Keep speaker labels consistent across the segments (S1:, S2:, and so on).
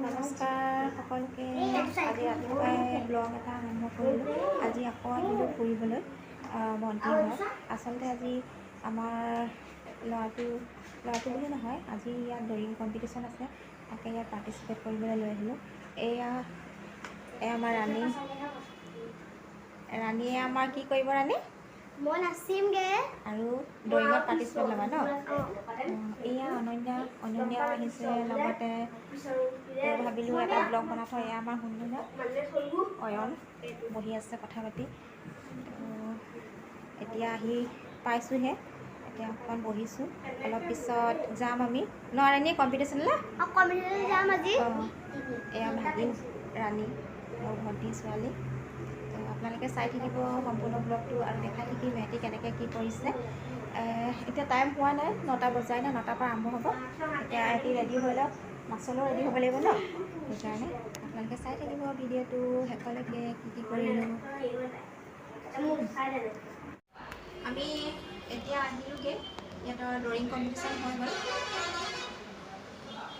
S1: নমস্কাৰ সকলোকে। আজি ৰাতিপুৱাই ব্লগ এটা আৰম্ভ কৰিলোঁ। আজি আকৌ আহিলোঁ ফুৰিবলৈ ভণ্টিৰ ঘৰত। আচলতে আজি আমাৰ ল'ৰাটো, ল'ৰাটো বুলি নহয়, আজি ইয়াত ড্ৰয়িং কম্পিটিশ্যন আছে, তাকে ইয়াত পাৰ্টিচিপেট কৰিবলৈ লৈ আহিলোঁ। এয়া এয়া আমাৰ ৰাণী। ৰাণীয়ে আমাৰ কি কৰিব ৰাণী?
S2: মই নাচিমগে।
S1: আৰু ড্ৰয়িঙত পাৰ্টিচিপেট ল'বা ন? অঁ, এয়া অনন্যা, অনন্যাও আহিছে লগতে। তো ভাবিলোঁ এটা ব্লগ বনাই থওঁ। এয়া আমাৰ শুনমইনা, অয়ন বহি আছে কথা পাতি। তো এতিয়া আহি পাইছোঁহে, এতিয়া অকণমান বহিছোঁ, অলপ পিছত যাম আমি ন ৰাণী কম্পিটিশ্যনলৈ?
S2: অঁ, কম্পিটিশ্যন যাম আজি।
S1: অঁ, এয়া ভাগিন ৰাণী, মোৰ ভণ্টি ছোৱালী। তো আপোনালোকে চাই থাকিব সম্পূৰ্ণ ব্লগটো আৰু দেখাই থাকিম ইহঁতি কেনেকৈ কি কৰিছে। এতিয়া টাইম হোৱা নাই, 9টা বজাই নাই, 9টাৰ পৰা আৰম্ভ হ'ব। এতিয়া ইহঁতি ৰেডি হৈ লওক, নাচলৈও ৰেডি হ'ব লাগিব ন, সেইকাৰণে আপোনালোকে চাই থাকিব ভিডিঅ'টো শেষলৈকে কি কি কৰিলোঁ। আমি এতিয়া আহিলোঁগৈ, ইহঁতৰ ড্ৰয়িং কম্পিটিশ্যন হৈ গ'ল।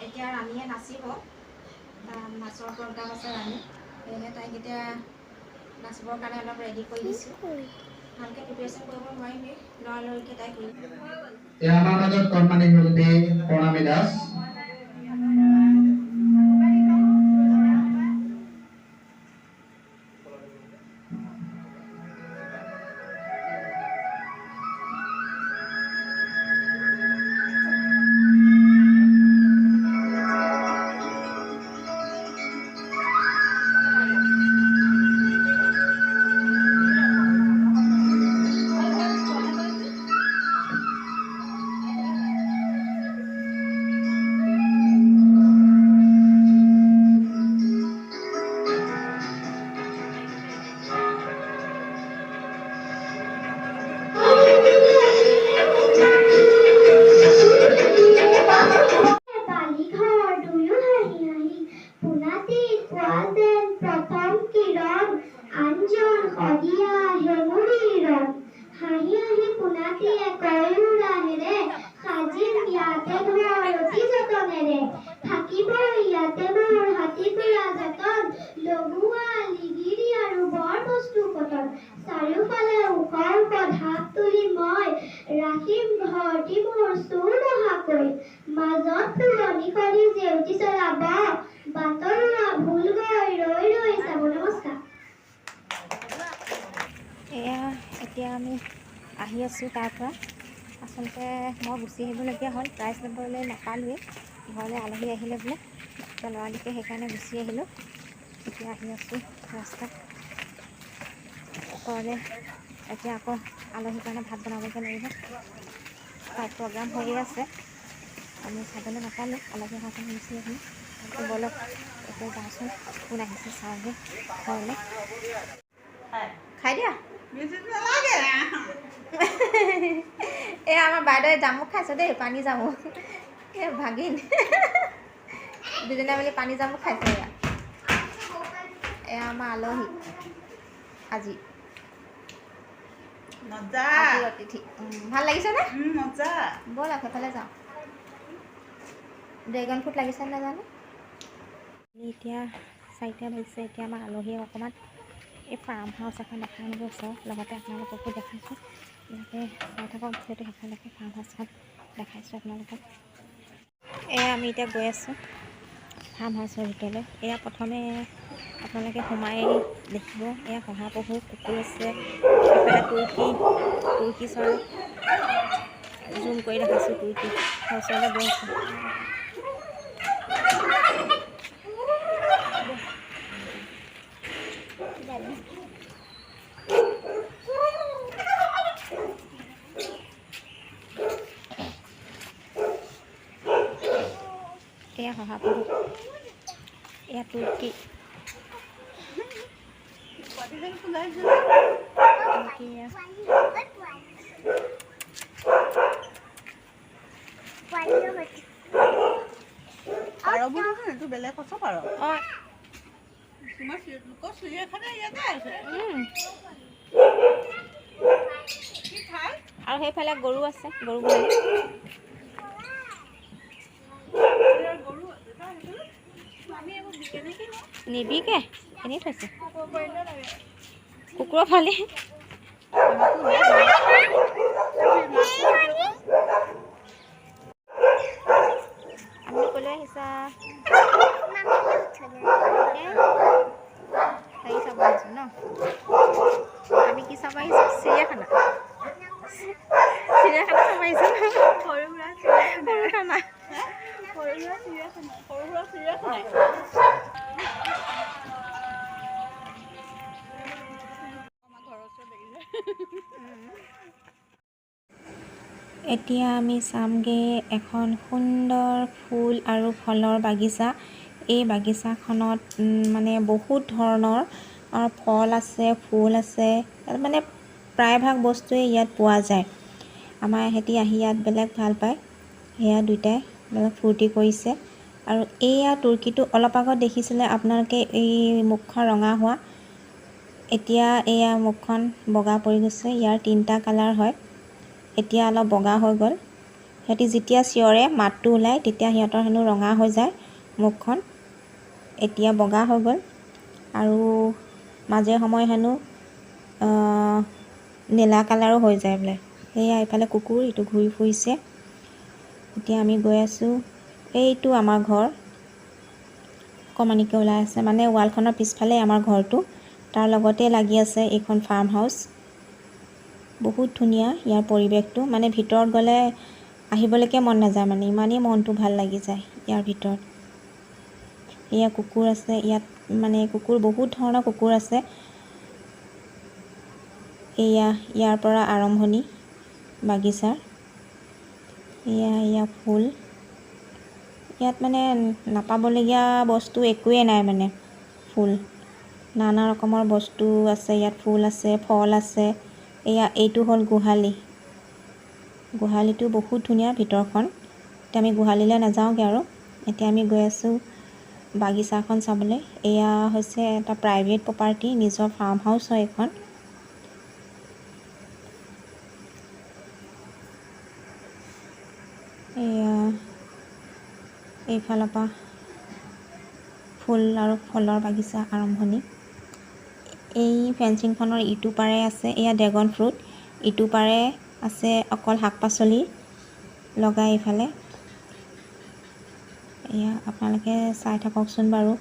S1: এতিয়া ৰাণীয়ে নাচিব, নাচৰ প্ৰগ্ৰাম আছে ৰাণী, সেয়েহে তাইক এতিয়া নাচিবৰ কাৰণে অলপ ৰেডি কৰি দিছোঁ। ভালকৈ প্ৰিপেৰেশ্যন কৰিব নোৱাৰিমেই, লৰালৰিকৈ তাই কৰি
S3: এয়া আমাৰ মাজত কণমানি শিল্পী প্ৰণামী দাস।
S2: বালিঘৰ দুয়ো হাঁহি হাঁহি পোনাটিত পোৱা যেন প্ৰথম কিৰণ, আনজন শদিয়া হেঙুলীৰণ। হাঁহি হাঁহি পোনাটিয়ে কয় উৰাহেৰে, সাজিম ইয়াতে ঘৰ অতি যতনেৰে, থাকিব ইয়াতে মোৰ হাতী ঘোঁৰা যতন, লগুৱা লিগিৰি আৰু বৰ বস্তু কটন। চাৰিওফালে ওখ ওখ ঢাপ তুলি মই ৰাখিম ঘৰটি মোৰ চোৰ নহাকৈ, মাজত ফুলনি খনি জেউতি চৰাব, বাটৰুৱা ভুল গৈ ৰৈ ৰৈ চাব। নমস্কাৰ।
S1: এয়া এতিয়া আমি আহি আছোঁ তাৰ পৰা। আচলতে মই গুচি আহিবলগীয়া হ'ল, প্ৰাইজ ল'বলৈ নাপালোৱেই, ঘৰলৈ আলহী আহিলে বোলে, এতিয়া লৰালৰিকৈ সেইকাৰণে গুচি আহিলোঁ। এতিয়া আহি আছোঁ ৰাস্তাত ঘৰলৈ। এতিয়া আকৌ আলহীৰ কাৰণে ভাত বনাবগৈ লাগিব। তাত প্ৰগ্ৰাম হৈয়ে আছে, আমি চাবলৈ নাপালোঁ, আলহী অহাৰ কাৰণে গুচি আহিলোঁ। তো ব'লক এতিয়া যাওঁচোন, কোন আহিছে চাওঁগৈ ঘৰলৈ। খাই দিয়া। এই আমাৰ বাইদেৱে জামুক খাইছে দেই, পানী জামুক। এই ভাগিন দুজনে মিলি পানী জামুক খাইছে। এয়া এয়া আমাৰ আলহী আজি।
S4: মজা।
S1: আজিৰ অতিথি। ভাল লাগিছেনে?
S4: মজা।
S1: ব'লক সেইফালে যাওঁ। ড্ৰেগন ফ্ৰুট লাগিছে নে নাজানো। এতিয়া 4টা বাজিছে। এতিয়া আমাৰ আলহীয়ে অকণমান এই ফাৰ্ম হাউচ এখন দেখাই আনিব ওচৰত, লগতে আপোনালোককো দেখাইছোঁ। ইয়াতে চাই থাকক ভিডিঅ'টো শেষলৈকে, ফাৰ্ম হাউচখন দেখাইছোঁ আপোনালোকক। এয়া আমি এতিয়া গৈ আছোঁ ফাৰ্ম হাউচৰ ভিতৰলৈ। এয়া প্ৰথমে আপোনালোকে সোমাই দেখিব এয়া শহাপহু, কুকুৰ আছে, এইফালে তুৰ্কী, তুৰ্কী চৰাই, জুম কৰি দেখাইছোঁ তুৰ্কী। ওচৰলৈ গৈ আছোঁ। এয়া শহাপহু, এয়া তুৰ্কী, তুৰ্কী এয়া।
S4: পাৰবোৰ দেখোন এইটো বেলেগ কচ পাৰ।
S1: অঁ।
S4: তোমাৰ লোকৰ চিৰিয়াখানা ইয়াতে আছে। কি ঠাই।
S1: আৰু সেইফালে গৰু আছে, গৰু গোহালি।
S4: গৰু এটা সেইফালে।
S1: নিবিকে, এনেই থৈছে কুকুৰৰ ফালে। আমি ক'লৈ আহিছা? হেৰি চাব আহিছোঁ ন? আমি কি চাব আহিছোঁ? চিৰিয়াখানা। চিৰিয়াখানা চাব আহিছোঁ ন?
S4: সৰু সুৰা।
S1: সৰুখানা।
S4: সৰু সুৰা চিৰিয়াখানা, সৰু সুৰা চিৰিয়াখানা। আমাৰ ঘৰৰ ওচৰত দেখিছে।
S1: এতিয়া আমি চামগৈ এখন সুন্দৰ ফুল আৰু ফলৰ বাগিচা। এই বাগিচাখনত মানে বহুত ধৰণৰ ফল আছে, ফুল আছে। ইয়াত মানে প্ৰায়ভাগ বস্তুৱেই ইয়াত পোৱা যায়। আমাৰ এহেঁতি আহি ইয়াত বেলেগ ভাল পায়। সেয়া দুয়োটাই বেলেগ ফূৰ্তি কৰিছে। আৰু এইয়া তুৰ্কীটো অলপ আগত দেখিছিলে আপোনালোকে, এই মুখখন ৰঙা হোৱা। এতিয়া এয়া মুখখন বগা পৰি গৈছে। ইয়াৰ তিনিটা কালাৰ হয়। এতিয়া অলপ বগা হৈ গ'ল। সিহঁতি যেতিয়া চিঞৰে, মাতটো ওলায়, তেতিয়া সিহঁতৰ হেনো ৰঙা হৈ যায় মুখখন। এতিয়া বগা হৈ গ'ল। আৰু মাজে সময়ে হেনো নীলা কালাৰো হৈ যায় বোলে। সেয়া এইফালে কুকুৰ এইটো ঘূৰি ফুৰিছে। এতিয়া আমি গৈ আছোঁ। এইটো আমাৰ ঘৰ, অকণমানিকৈ ওলাই আছে, মানে ৱালখনৰ পিছফালে আমাৰ ঘৰটো, তাৰ লগতে লাগি আছে এইখন ফাৰ্ম হাউচ। বহুত ধুনীয়া ইয়াৰ পৰিৱেশটো। মানে ভিতৰত গ'লে আহিবলৈকে মন নাযায়, মানে ইমানেই মনটো ভাল লাগি যায় ইয়াৰ ভিতৰত। এয়া কুকুৰ আছে ইয়াত, মানে কুকুৰ, বহুত ধৰণৰ কুকুৰ আছে। এয়া ইয়াৰ পৰা আৰম্ভণি বাগিচাৰ। এয়া এয়া ফুল। ইয়াত মানে নাপাবলগীয়া বস্তু একোৱেই নাই। মানে ফুল, নানা ৰকমৰ বস্তু আছে ইয়াত। ফুল আছে, ফল আছে। এয়া এইটো হ'ল গোহালি। গোহালিটো বহুত ধুনীয়া ভিতৰখন। এতিয়া আমি গোহালিলৈ নাযাওঁগৈ আৰু। এতিয়া আমি গৈ আছোঁ বাগিচাখন চাবলৈ। এয়া হৈছে এটা প্ৰাইভেট প্ৰপাৰ্টি, নিজৰ ফাৰ্ম হাউচ হয় এইখন। এয়া এইফালৰ পৰা ফুল আৰু ফলৰ বাগিচা আৰম্ভণি। এই ফেঞ্চিংখনৰ ইটো পাৰে আছে এয়া ড্ৰেগন ফ্ৰুট, ইটো পাৰে আছে অকল শাক পাচলি লগাই এইফালে। এয়া আপোনালোকে চাই থাককচোন বাৰু।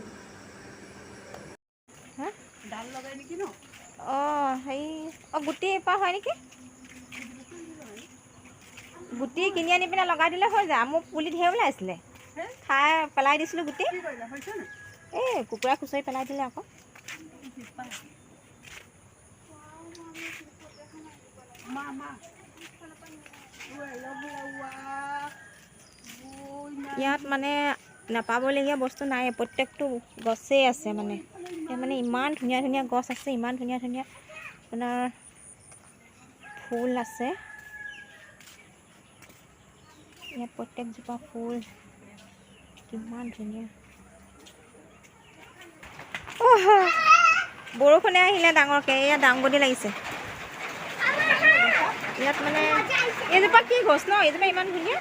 S4: ডাল লগাই নেকি ন?
S1: অঁ, হেৰি, অঁ, গুটি পৰা হয় নেকি? গুটি কিনি আনি পিনে লগাই দিলে হৈ যায়। মোৰ পুলি ঢেৰ ওলাইছিলে, খাই পেলাই দিছিলোঁ গুটি।
S4: কি কৰিলা, হৈছে নাই?
S1: এই কুকুৰা খুচৰি পেলাই দিলে আকৌ।
S4: মা মা।
S1: ইয়াত মানে নাপাবলগীয়া বস্তু নাই, প্ৰত্যেকটো গছেই আছে। মানে ইয়াত মানে ইমান ধুনীয়া ধুনীয়া গছ আছে, ইমান ধুনীয়া ধুনীয়া আপোনাৰ ফুল আছে ইয়াত। প্ৰত্যেকজোপা ফুল কিমান ধুনীয়া। অহ, বৰষুণে আহিলে ডাঙৰকৈ। এয়া দাংবডি লাগিছে ইয়াত। মানে এইজোপা কি গছ ন? এইজোপা ইমান ধুনীয়া।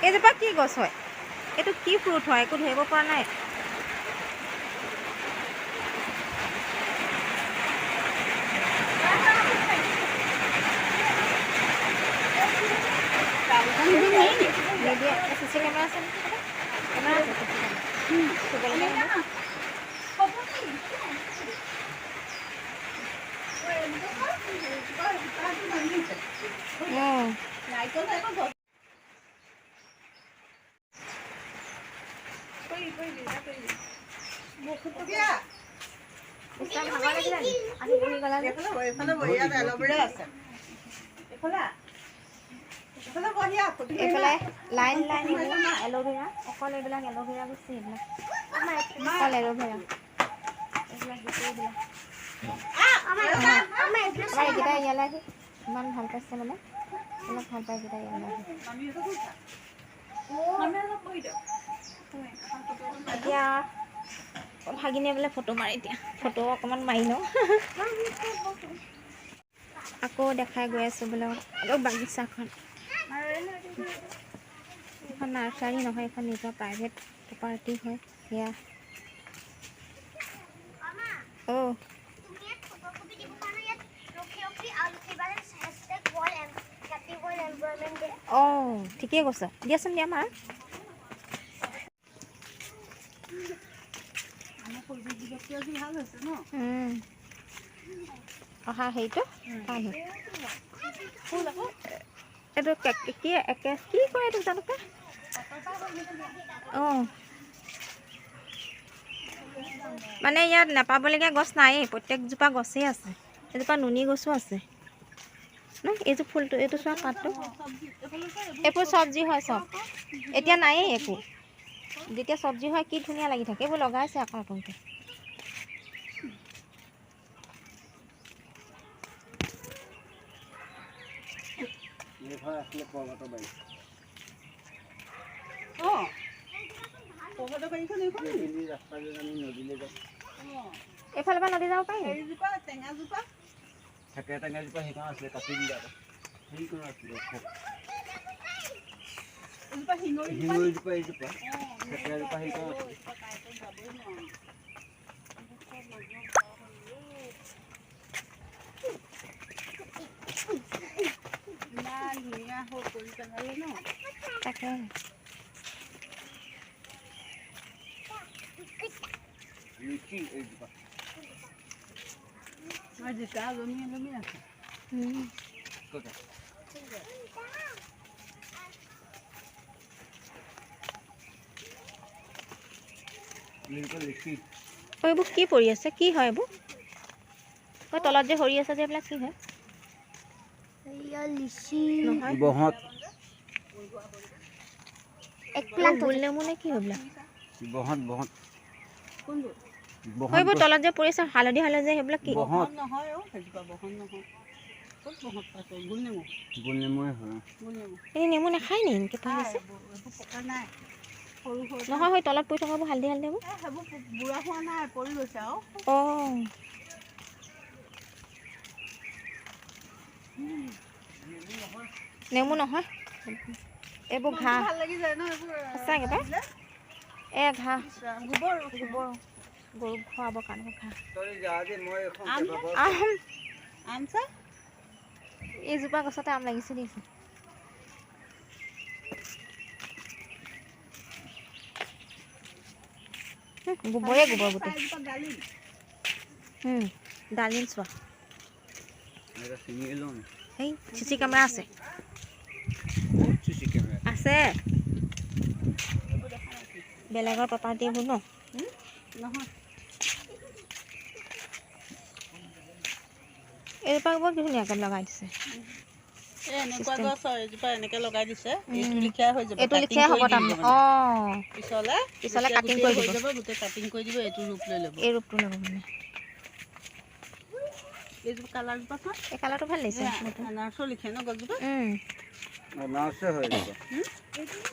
S1: এইজোপা কি গছ হয়? এইটো কি ফ্ৰুট হয়? একো ধৰিব পৰা নাই। নিদিয়ে। চি চি কেমেৰা আছে নেকি? কেমেৰা আছে, চি চি কেমেৰা। চুবলৈ নিদিয়ে। অঁ।
S4: নাৰিকল চাৰিকল গছ।
S1: উৎসাহ ভাগৰ লাগিলে নি? আহি বহি গ'লা যে?
S4: এইফালে বহ, এইফালে বহ, ইয়াত এল'ভেৰা আছে। এইফালে আহ। এইফালে বহি আহ, ফটো মাৰিম।
S1: এইফালে লাইন লাইন এইবিলাক এল'ভেৰা, অকল এইবিলাক এল'ভেৰা গুচি, এইবিলাক অকল এল'ভেৰা, এইবিলাক গোটেইবিলাক। আমাৰ এইকেইটা ইয়ালৈ আহি ইমান ভাল পাইছে, মানে অলপ ভাল পায় এইকেইটা ইয়ালৈ আহি।
S4: মামীহঁতকো উঠা। মামীহঁতক বহি দিয়ক।
S1: এতিয়া ভাগিনীয়ে বোলে ফটো মাৰে। এতিয়া ফটো অকণমান মাৰি লওঁ। আকৌ দেখাই গৈ আছোঁ বোলে অলপ বাগিচাখন। এইখন নাৰ্চাৰী নহয়, এইখন নিজৰ প্ৰাইভেট প্ৰপাৰ্টি হয়। সেয়া অঁ।
S2: তুমি ইয়াত ফটোকপি দিব কাৰণে ইয়াত ৰখি ৰখি আৰু লিখিবা #WorldHappyWorldEnvironmentDay।
S1: অঁ, ঠিকেই কৈছ। দিয়াচোন, দিয়া মা।
S4: আমাৰ পৰিৱেশ দিৱসটো আজি ভাল হৈছে ন?
S1: অহা হেৰিটো।
S4: ফুল আকৌ।
S1: এইটো কি একে কি কয় এইটো জানো পাই। অঁ, মানে ইয়াত নাপাবলগীয়া গছ নায়েই, প্ৰত্যেকজোপা গছেই আছে। এজোপা নুনি গছো আছে ন। এইটো ফুলটো, এইটো চোৱা পাতটো।
S4: চব্জি এইফালে চোৱা, এইবোৰ।
S1: এইবোৰ চব্জি হয় চব। এতিয়া নায়েই একো। যেতিয়া চব্জি হয় কি ধুনীয়া লাগি থাকে। এইবোৰ লগাইছে আকৌ নতুনকৈ।
S5: এইখন আছিলে পৰ্বতৰ বাৰী।
S4: অঁ, পৰ্বতৰ বাৰীখন এইখন নেকি?
S5: এইখিনি ৰাস্তা যে আমি নদীলৈ যাওঁ।
S4: অঁ।
S1: এইফালৰ পৰা নদী যাব পাৰি।
S4: হেৰিজোপা, টেঙাজোপা।
S5: থেকেৰা টেঙাজোপা সেইখন আছিলে, কাটি দিলে আকৌ। সেইখন আছিলে ওখ।
S4: এজোপা শিঙৰিজোপা।
S5: শিঙৰিজোপা এইজোপা।
S4: অঁ।
S5: থেকেৰাজোপা সেইখন আছিলে।
S4: এজোপা কাঁইটত যাবই নোৱাৰো। ইমান ধুনীয়া হৈ কৰি পেলালে ন?
S1: তাকে।
S5: লিচি এইজোপা।
S4: আমাৰ জিকা জমি জমি আছে।
S5: ক'ত? এইজোপা লিচি।
S1: অ, এইবোৰ কি পৰি আছে? কি হয় এইবোৰ? অ, তলত যে সৰি আছে যে, এইবিলাক কি হয়?
S2: লিচি।
S1: নহয়।
S5: বহত।
S2: এক প্লান্ট।
S1: গোল নেমু নে কি হয় এইবিলাক?
S5: বহত, বহত।
S4: কোনবোৰ?
S5: বহত।
S1: সেইবোৰ তলত যে পৰি আছে হালধীয়া হালধীয়া যে, সেইবিলাক কি?
S5: বহত।
S4: বহত নহয় অ', সেইজোপা বহত নহয়। ক'ত বহত পাইছে? গোল নেমু।
S5: গোল নেমুৱে হয়।
S4: গোল নেমু।
S1: এই নেমু নাখায় নি এনেকৈ পৰি
S4: খাই।
S1: আছে?
S4: এইবোৰ পকা নাই, সৰু সৰু।
S1: নহয়, সেই তলত পৰি থকাবোৰ, হালধীয়া হালধীয়াবোৰ।
S4: এই সেইবোৰ বুঢ়া হোৱা নাই, পৰি গৈছে আৰু।
S1: অঁ। নেমু নহয়, এইবোৰ
S4: মনটো
S1: ঘাঁহ।
S4: ভাল লাগি যায় ন এইবোৰ?
S1: সঁচাকে পাই।
S4: আহিলে?
S1: এ ঘাঁহ।
S4: ইছ ৰাম, গোবৰ।
S1: গোবৰ, গৰুক খুৱাবৰ কাৰণে ঘাঁহ।
S5: তই যা দে, মই এখন
S4: আম।
S5: কেইবাবাৰো
S1: আম।
S4: আম চা।
S1: এইজোপা গছতে আম লাগিছে দেখিছে। গোবৰে গোবৰ গোটেই।
S4: এজোপা ডালিম।
S1: ডালিম চোৱা।
S5: এটা ছিঙি লওঁ।
S1: সেই চিচি কেমেৰা আছে।
S5: বহুত চিচি কেমেৰা।
S1: আছে। বেলেগৰ প্ৰপাৰ্টি এইবোৰ ন?
S4: নহয়।
S1: এইজোপা বৰ ধুনীয়াকৈ লগাই দিছে।
S4: এই এনেকুৱা
S1: System.
S4: গছ হয়, এজোপা এনেকে লগাই দিছে, এইটো লিখিয়া হৈ যাব।
S1: এইটো
S4: কাটিং
S1: লিখিয়াই হ'ব
S4: কৰি দিব
S1: তাৰমানে।
S4: মানে। পিছলে
S1: পিছলে
S4: যেতিয়া
S1: কাটিং
S4: গোটেই
S1: কৰি
S4: হৈ
S1: দিব।
S4: যাব, গোটেই কাটিং কৰি দিব, এইটো ৰূপ লৈ ল'ব।
S1: এই ৰূপটো ল'ব মানে।
S4: এইজোপা কালাৰজোপা চোৱা।
S1: এই কালাৰটো ভাল লাগিছে।
S4: এই আনাৰসৰ লিখে ন গছজোপা?
S5: আনাৰসে হয় এইজোপা।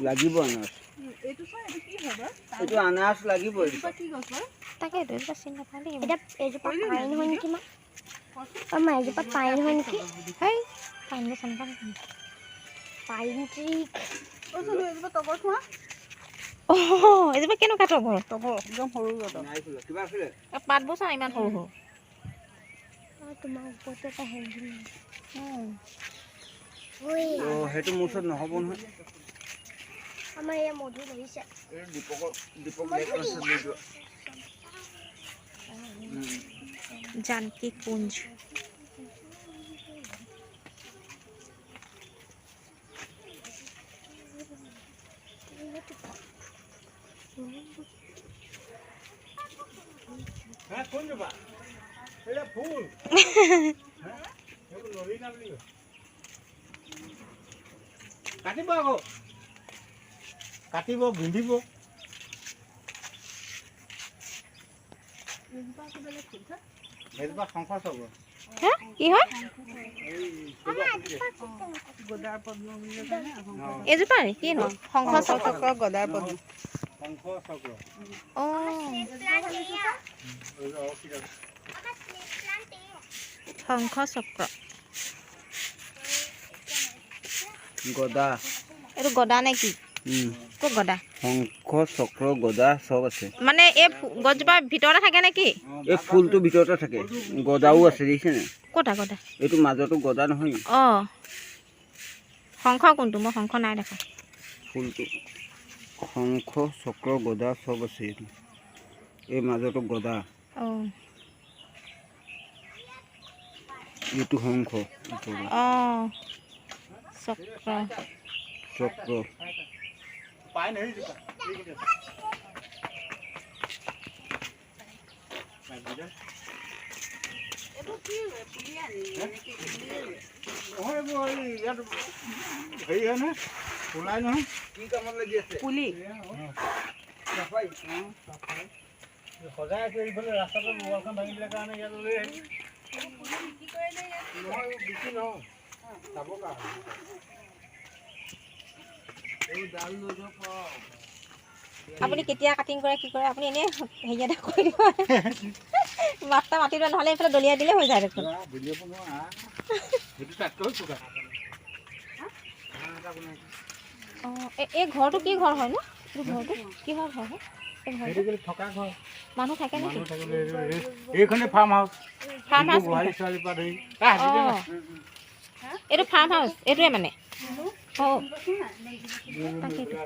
S5: লাগিব আনাৰস।
S4: এইটো চোৱা, এইটো কি হয় বাৰু?
S5: এইটো আনাৰস লাগিব।
S4: এইজোপা
S5: এইজোপা
S4: কি গছ বাৰু?
S1: তাকে এইটো এইজোপা চিনি নাপাওঁ দেই।
S2: এতিয়া এজোপা
S4: কৰিলি নাই
S2: পাইন হয়
S4: ভিডিঅ'?
S2: নেকি মা? অ মা, এজোপা পাইন হয় নেকি?
S1: হেই, পাইন গছ এনেকুৱা নেকি?
S2: Pine tree.
S4: অ চোন, এইজোপা তগৰ থোৱা।
S1: অ', এইজোপা কেনেকুৱা তগৰ?
S4: তগৰ একদম সৰু তগৰ।
S5: নাই ফুলা, কিবা আছিলে।
S1: এই পাতবোৰ চোৱা, ইমান সৰু সৰু।
S2: তোমাৰ ওপৰতো এটা হেৰি।
S5: অ', সেইটো মোৰ ওচৰত নহ'ব নহয়।
S2: আমাৰ ইয়াত মধু ধৰিছে।
S5: এইটো দীপকৰ, দীপক ওচৰত লৈ যোৱা।
S1: জানকী কুঞ্জ।
S6: কোনজোপা? এইটা ফুল, সেইবোৰ নলিনা বুলি কয়। কাটিব আকৌ, কাটিব, বিন্ধিব।
S4: এইজোপা আকৌ বেলেগ ফুল চা।
S6: সেইজোপা শংখ চক্ৰ।
S1: হা, কি হয়?
S4: গদাৰ পদ্ম বুলি কয় নে?
S1: এইজোপা কি নো শংখ চক্ৰ?
S4: চক্ৰ, গদাৰ পদ্ম।
S6: শংখ চক্ৰ।
S1: অঁ, শংখ চক্ৰ।
S5: গদা।
S1: এইটো গদা নে কি? ক'ত গদা?
S5: শংখ চক্ৰ গদা চব আছে।
S1: মানে এই গছজোপাৰ ভিতৰতে থাকে নেকি?
S5: এই ফুলটো ভিতৰতে থাকে, গদাও আছে, দেখিছেনে?
S1: ক'তা গদা?
S5: এইটো মাজতো গদা নহয়?
S1: অঁ, শংখ কোনটো? মই শংখ নাই দেখা।
S5: ফুলটো শংখ চক্ৰ গদা চব আছে। এইটো এই মাজতো গদা।
S1: অঁ,
S5: এইটো শংখ।
S1: অঁ, চক্ৰ।
S5: চক্ৰ।
S4: পুলি
S6: সজাই আছে এইফালে ৰাস্তাটো ৱালখন ভাঙি দিলে কাৰণে ইয়াত লৈ আহিলোঁ। নহয়, বিক্ৰী নহয়, চাব কাৰণে।
S1: আপুনি কেতিয়া কাটিং কৰে কি কৰে আপুনি এনেই হেৰি এটা কৰি দিব, মাতটা মাতি দিব, নহ'লে এইফালে দলিয়াই দিলে হৈ যায় দেখোন। অঁ, এই ঘৰটো কি ঘৰ হয় নো? এইটো ঘৰটো কিহৰ ঘৰ হয়? এই ঘৰটো মানুহ থাকে নেকি?
S6: এইখনে ফাৰ্ম হাউচ।
S1: ফাৰ্ম হাউচ অঁ, এইটো ফাৰ্ম হাউচ এইটোৱে মানে। অঁ, তাকেইতো।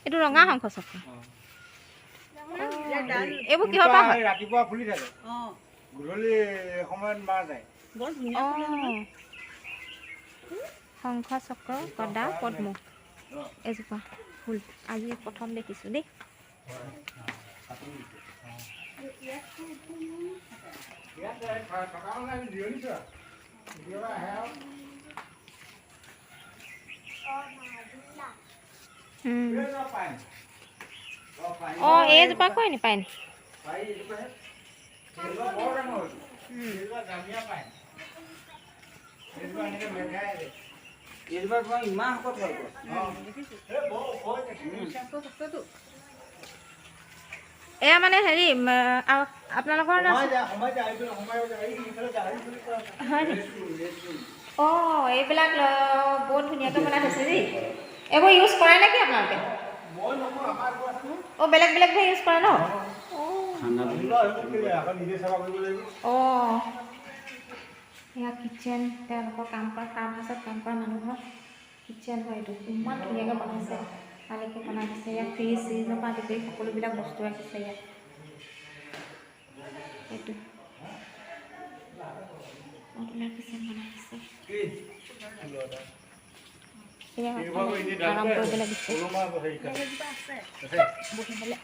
S1: এইটো ৰঙা শংখ চক্ৰ। এইবোৰ কিহৰ পৰা হয়?
S6: ৰাতিপুৱা ফুলি থাকে, গধূলি সময়ত মাৰ যায়।
S1: অঁ, শংখ চক্ৰ গদা পদ্ম এজোপা ফুল আজি প্ৰথম দেখিছোঁ দেই। অঁ, এইজোপা কয় নি পাইন? এয়া মানে হেৰি আপোনালোকৰ হয় নি? অঁ, এইবিলাক বহুত ধুনীয়াকৈ বনাই থৈছে দেই। এইবোৰ ইউজ কৰে নেকি আপোনালোকে? অঁ, বেলেগ বেলেগবোৰ ইউজ কৰে ন? অঁ, এয়া কিটচেন, তেওঁলোকৰ কাম কৰা ফাৰ্ম হাউচত কাম কৰা মানুহৰ কিটচেন হয় এইটো। ইমান ধুনীয়াকৈ বনাইছে, মালিকে বনাই দিছে। ইয়াত ফ্ৰিজ চিজৰ পৰা আদি কৰি সকলোবিলাক বস্তু ৰাখিছে ইয়াত। এইটো মডুলাৰ কিটচেন বনাই দিছে। আৰাম কৰিবলৈ দিছে বহিবলৈ।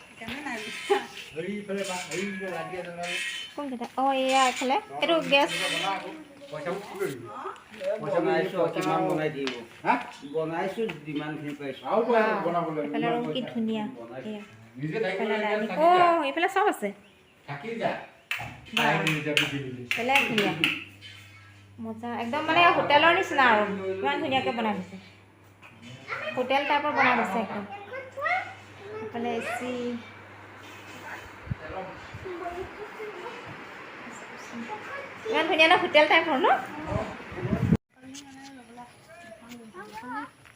S1: কোনকেইটা? অঁ, এয়া এইফালে এইটো গেছ। এইফালে ৰুম কি ধুনীয়া। অঁ, এইফালে চব আছে, বেলেগ ধুনীয়া মজা একদম, মানে হোটেলৰ নিচিনা আৰু ইমান ধুনীয়াকৈ বনাই দিছে, হোটেল টাইপৰ বনাই দিছে একদম। এইফালে এ চি। ইমান ধুনীয়া ন, হোটেল টাইপৰ ন?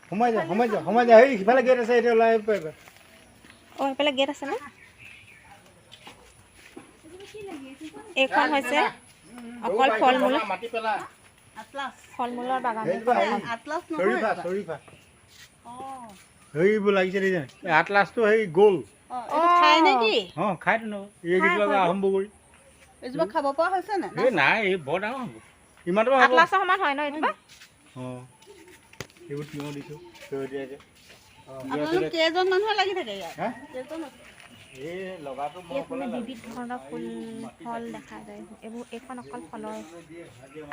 S6: সোমাই যা, সোমাই যা, সোমাই যা। সেই সিফালে গেট আছে, এতিয়া ওলাই আহিব পাৰিবা।
S1: অঁ, সেইফালে গেট আছে ন? এইখন হৈছে অকল ফল মূল, ফল মূলৰ বাগান।
S6: সেইবোৰ লাগিছে দেখিছে, আটলাছটো সেই গ'ল। অঁ, খাইতো ন এইকেইজোপা আৰম্ভ কৰি
S4: খাব পৰা হৈছে নাই?
S6: এই নাই, এই বৰ ডাঙৰ হ'ব, ইমানটো
S1: আটলাছৰ সমান হয় ন এইজোপা?
S6: অঁ, এইবোৰ তিয়ঁহ দিছোঁ,
S4: কেইজন মানুহ লাগি থাকে ইয়াত?
S1: বিবিধ ধৰণৰ ফুল ফল দেখা যায়। এইবোৰ এইখন অকল ফলৰ,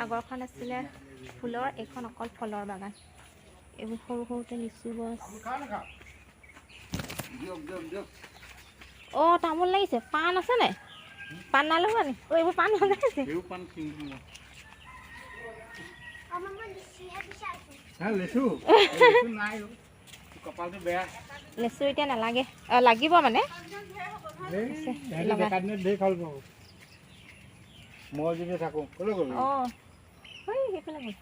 S1: আগৰখন আছিলে ফুলৰ, এইখন অকল ফলৰ বাগান। এইবোৰ সৰু সৰুতে লিচু গছ। অঁ, তামোল লাগিছে। পাণ আছে নাই? পাণ নাই লগোৱা নি? অঁ, এইবোৰ পাণ লগাইছে। লেচু এতিয়া নালাগে, লাগিব মানে।
S6: মই যদি থাকোঁ ক'লৈ গ'ল?
S1: অঁ, সেইফালে গ'ল।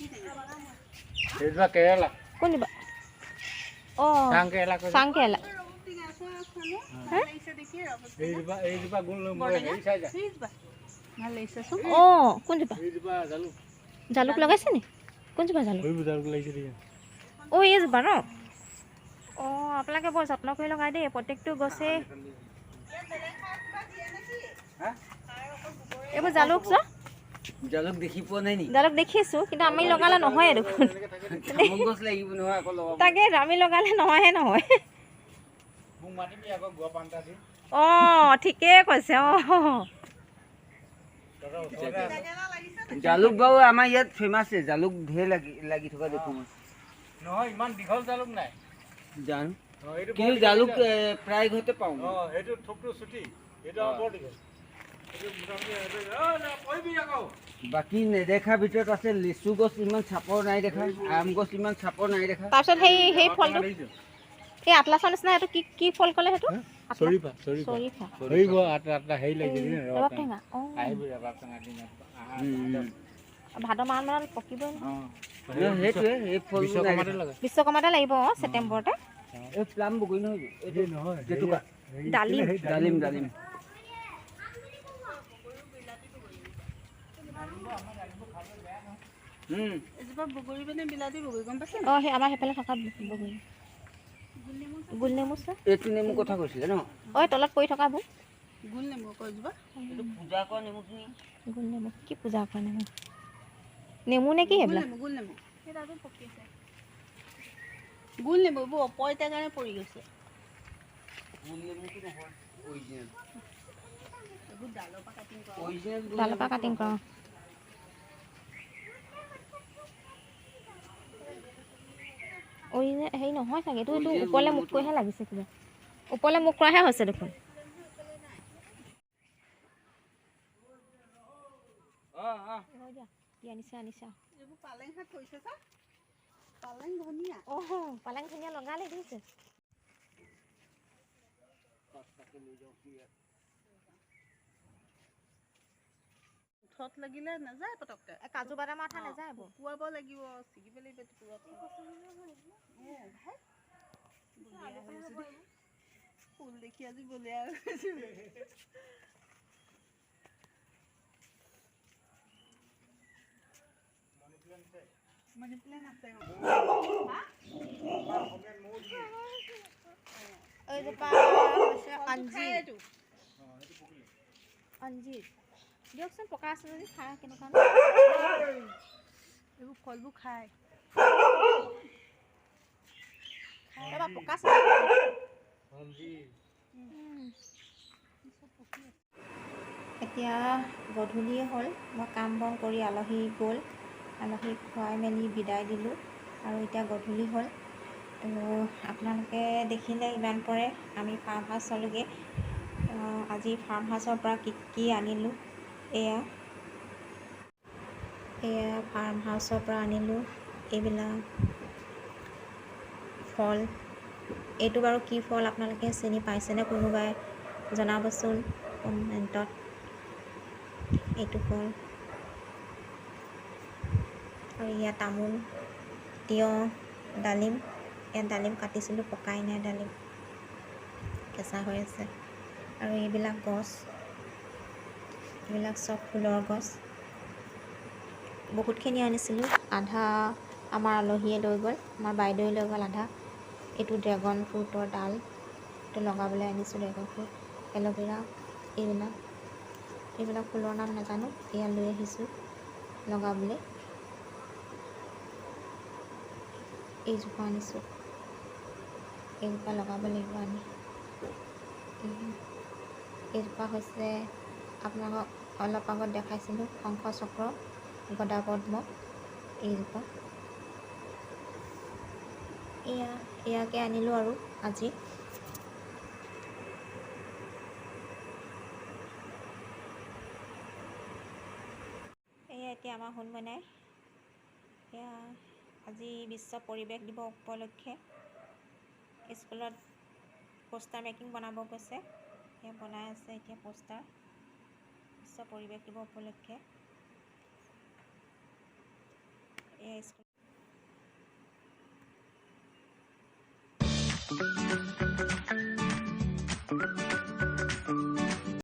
S6: এইজোপা কেৰেলা।
S1: কোনজোপা? অঁ, চাং কেৰেলা। অঁ, কোনজোপা? জালুক লগাইছে নি? কোনজোপা জালুক? অঁ, এইজোপা ন? অঁ, আপোনালোকে বৰ যত্ন কৰি লগাই দেই প্ৰত্যেকটো গছে। এইবোৰ জালুক চোৱা,
S5: জালুক দেখি পোৱা নাই নি?
S1: জালুক দেখিছোঁ, কিন্তু আমি লগালে নহয় দেখোন। তাকে আমি লগালে নহয়হে নহয়। অঁ, ঠিকেই কৈছে। অঁ,
S5: জালুক বাৰু আমাৰ ইয়াত ফেমাছ, জালুক ঢেৰ লাগি থকা দেখোঁ মই।
S6: নহয়, ইমান দীঘল জালুক নাই
S5: জানো, কিন্তু জালুক প্ৰায় ঘৰতে পাওঁ।
S6: সেইটো থোকটো চুটি, সেইটো বৰ দীঘল।
S5: বাকী নেদেখা ভিতৰত আছে লিচু গছ ইমান চাপৰ নাই দেখা, আম গছ ইমান চাপৰ নাই দেখা।
S1: তাৰপিছত সেই ফলটো, এই আটলাছৰ নিচিনা এইটো কি কি ফল ক'লে সেইটো?
S6: চৰিফা।
S1: চৰিফা। ৰবাব টেঙা। ভাদ মাহ মানত পকিবই নহয়।
S5: সেইটোৱে
S1: বিশ্বকৰ্মাতে লাগিব। অঁ, ছেপ্টেম্বৰতে।
S5: এই প্লাম বগৰী নহয়,
S6: এইটো নহয়,
S1: ডালিম।
S5: ডালিম ডালিম।
S1: অঁ, সেই আমাৰ সেইফালে থকা বগৰী, গোল নেমু।
S5: এইটো নেমু কথা কৈছিলে ন?
S1: অঁ, তলত পৰি থকাবোৰ
S4: গোল নেমু।
S5: পূজা কৰা নেমুখিনি
S1: গোল নেমু। কি পূজা কৰা নেমু? নেমু নে কি সেইবিলাক?
S4: গোল নেমু। গোল নেমু এইবোৰ অপইতাৰ কাৰণে পৰি গৈছে।
S1: ডালৰ পৰা কাটিং কৰা। অৰিজিনেল হেৰি নহয় চাগে এইটো। এইটো ওপৰলৈ মুখ কৰিহে লাগিছে, কিবা ওপৰলৈ মুখ কৰাহে হৈছে দেখোন। কি আনিছে আনিছা?
S4: পালেং শাক কৰিছে। পালেং ধনিয়া।
S1: অঁ, পালেং ধনিয়া লগালে দিছে।
S4: ওঠত লাগিলে নাযায় পটককে।
S1: কাজু বাদামৰ আঠা নাযায়,
S4: শুকুৱাব লাগিব, ছিগিব লাগিব। ফুল দেখি আজি বলিয়া।
S1: এইজোপা হৈছে অঞ্জিৰ। অঞ্জিৰ দিয়কচোন, পকা আছে যদি খাই কেনেকুৱা।
S4: এইবোৰ ফলবোৰ খায়।
S1: পকা। এতিয়া গধূলিয়ে হ'ল, মই কাম বন কৰি আলহী গ'ল, আলহীক খুৱাই মেলি বিদায় দিলোঁ আৰু এতিয়া গধূলি হ'ল। তো আপোনালোকে দেখিলে ইমান পৰে আমি ফাৰ্ম হাউচ চালোঁগৈ। আজি ফাৰ্ম হাউচৰ পৰা কি কি আনিলোঁ, এয়া এয়া ফাৰ্ম হাউচৰ পৰা আনিলোঁ এইবিলাক ফল। এইটো বাৰু কি ফল আপোনালোকে চিনি পাইছেনে কোনোবাই জনাবচোন কমেণ্টত। এইটো ফল। আৰু ইয়াত তামোল, তিয়ঁহ, ডালিম। ইয়াত ডালিম কাটিছিলোঁ, পকাই নাই, ডালিম কেঁচা হৈ আছে। আৰু এইবিলাক গছ, এইবিলাক চব ফুলৰ গছ। বহুতখিনি আনিছিলোঁ, আধা আমাৰ আলহীয়ে লৈ গ'ল, আমাৰ বাইদেৱে লৈ গ'ল আধা। এইটো ড্ৰেগন ফ্ৰুটৰ ডাল, এইটো লগাবলৈ আনিছোঁ ড্ৰেগন ফ্ৰুট। এল'ভেৰা, এইবিলাক এইবিলাক ফুলৰ নাম নাজানো, এয়া লৈ আহিছোঁ লগাবলৈ। এইজোপা আনিছোঁ, এইজোপা লগাব লাগিব আনি। এইজোপা হৈছে আপোনালোকক অলপ আগত দেখাইছিলোঁ শংখ চক্ৰ গদা পদ্ম, এইজোপা। এয়া ইয়াকে আনিলোঁ আৰু আজি। এয়া এতিয়া আমাৰ সোণমইনাই এয়া আজি বিশ্ব পৰিৱেশ দিৱস উপলক্ষে স্কুলত পোষ্টাৰ মেকিং বনাব গৈছে। এয়া বনাই আছে এতিয়া পোষ্টাৰ, বিশ্ব পৰিৱেশ দিৱস উপলক্ষে। এয়া স্কুল।